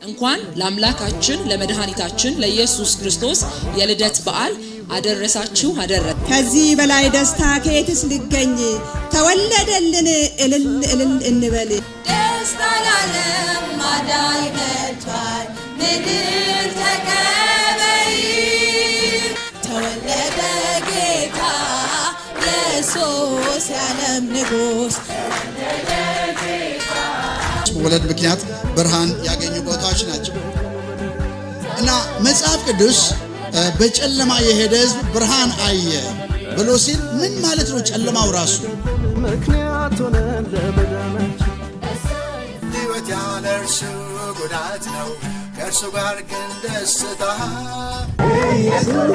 እንኳን ለአምላካችን ለመድኃኒታችን ለኢየሱስ ክርስቶስ የልደት በዓል አደረሳችሁ አደረ። ከዚህ በላይ ደስታ ከየትስ ሊገኝ? ተወለደልን፣ እልል እልል እንበል። ደስታ ለዓለም አዳኝ መጥቷል፣ ምድር ተቀበይ። ተወለደ ጌታ ኢየሱስ የዓለም ንጉሥ። መወለድ ምክንያት ብርሃን ያገኙ ቦታዎች ናቸው። እና መጽሐፍ ቅዱስ በጨለማ የሄደ ሕዝብ ብርሃን አየ ብሎ ሲል ምን ማለት ነው? ጨለማው ራሱ ምክንያት ሆነን ለመዳናችን። ሕይወት ያለ እርሱ ጉዳት ነው፣ ከእርሱ ጋር ግን ደስታ። ኢየሱስ።